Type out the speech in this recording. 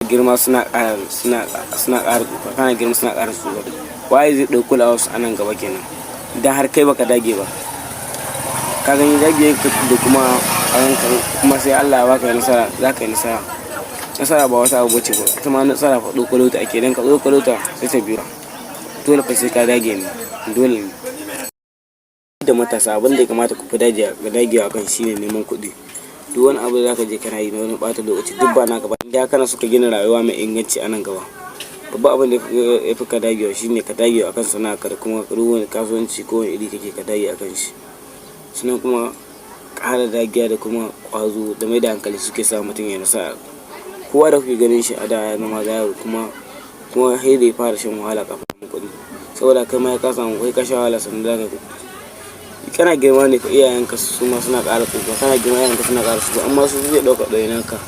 Girma suna ƙara suna ƙara tsufa, kana girma suna ƙara tsufa. Waye zai ɗauki kulawar su a nan gaba kenan idan har kai baka dage ba? Ka gani, dage da kuma kuma sai Allah ya baka nasara, za ka yi nasara. Nasara ba wata abu bace ba, ita ma nasara fa tsokalo ta ake. Idan ka tsokalo ta, sai ta biyo. Dole fa sai ka dage ne, dole ne. Da matasa, abin da ya kamata ku fi dagewa akan shine neman kuɗi. Duk wani abu da zaka je kana yi na wani ɓata lokaci, duk ba naka ba. Idan kana so ka gina rayuwa mai inganci a nan gaba, babban abin da ya fi ka dagewa shine ka dage akan sana'arka da kuma duk wani kasuwanci ko wani iri kake, ka dage akan shi. Sannan kuma ƙara dagiya da kuma ƙwazo da mai da hankali suke sa mutum ya yi nasara. Kowa da kuke ganin shi a da ya zama yaro, kuma sai da ya fara shan wahala kafin ya samu kuɗi. Saboda kai ma ka samu, kai ka sha wahala sannan zaka yi kuɗi. Kana girma ne fa iyayenka su ma suna ƙara tsufa, kana girma iyayenka suna ƙara tsufa, amma su suke ɗaukar ɗawainiyarka.